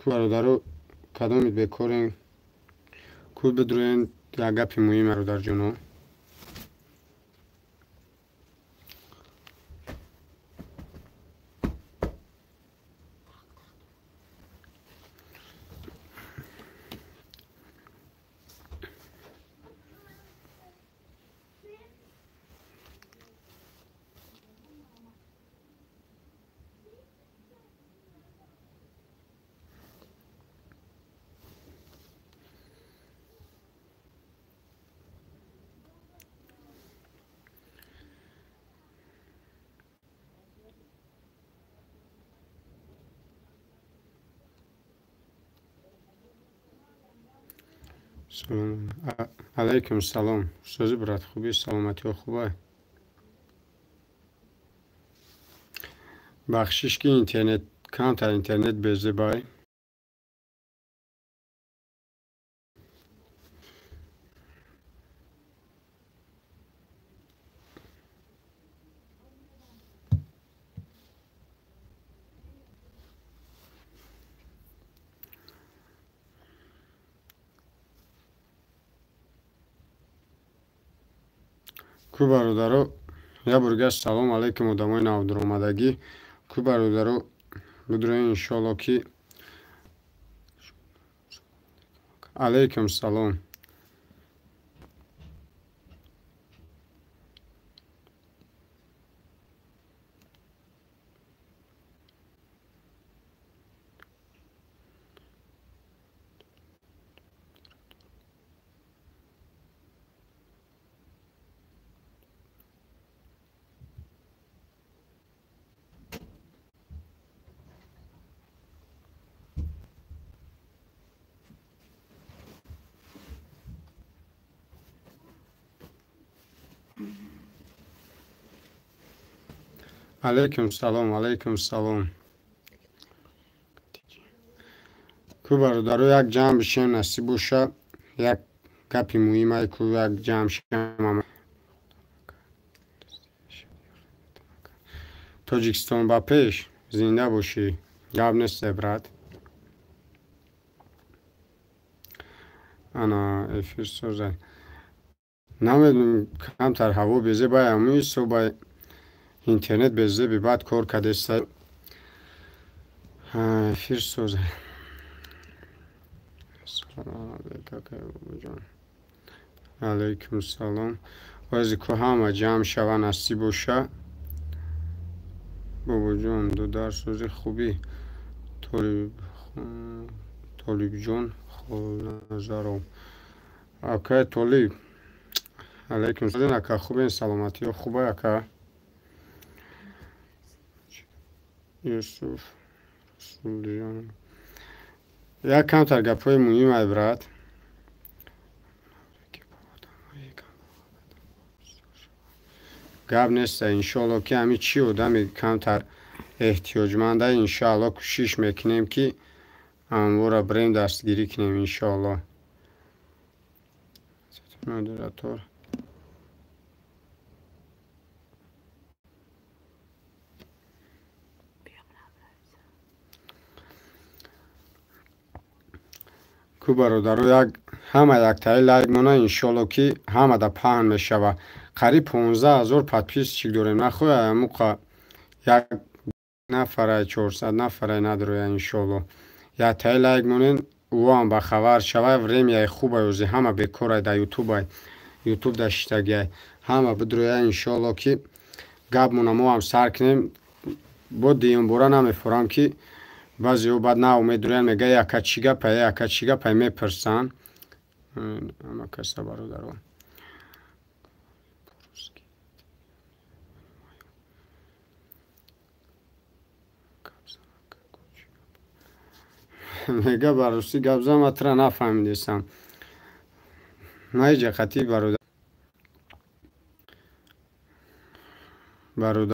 Ку бародаро, кадомит бекорен, ку бидроен, як гапи муҳим, бародарҷоно. Алайкум салом. Сӯзи брат, хуби, саломатиҳо хубай? Бахшиш ки интернет камтар, интернет безебай. Ку бародаро, як бор гашт салом алайкум, одамои навдуромадагӣ. Ку бародаро, бидроен, иншоалло ки. Алайкум салом. Алайкум салом, алайкум салом. Ку бародаро, як ҷамъ бишем, насиб боша, як гапи муҳимай, ку як ҷамъ шем. Тоҷикистон ба пеш, зинда бошӣ. Гап нест, брат. Ана эфир созай. Намедонам, камтар ҳаво безебай, амуи собай интернет безеби, баъд кор кардеста. Эфир созай. Алайкум салом. Ози ку ҳама ҷамъ шава, насиб боша. Бобоҷон, дудар, сӯзи, хубӣ? Толибҷон Холназаров. Акай Толиб. Алайкум салом, ака, хубен, саломатиҳо хубай, ака? Юсуф Расулҷон. Як камтар гапҳои муҳим ай, брат. Гап неста, иншоалло ки ҳами чӣ одами камтар эҳтиёҷманда, иншоалло кӯшиш мекунем ки амвора бирем, дастгирӣ кунем, иншоалло. Модератор. Ку бародаро, як ҳама яктаи лайк мона, иншоалло ки ҳамада паҳн мешава. Қариб 15 000 подписчик дорем, нахоя амуқа як нафарай, 400 нафарай надороя, иншоалло. Яктаи лайк монен, ӯам ба хабар шава, времяи хубай, ози ҳама бекорай, да ютубай. Ютуб да шиштагиай. Ҳама бидроя, иншоалло ки гапмона мо ҳам сар кунем. Бо дуюмбора намефорам ки баъзеҳо баъд наумедроянд, мега яка чӣ гапай, яка чӣ гапай мепурсанд. Ҳама каса, бародаро. Мега ба русӣ гап зан, ман тура нафаҳмидесам. Ма ҳеҷ ҷақатӣ бародар. Бародар.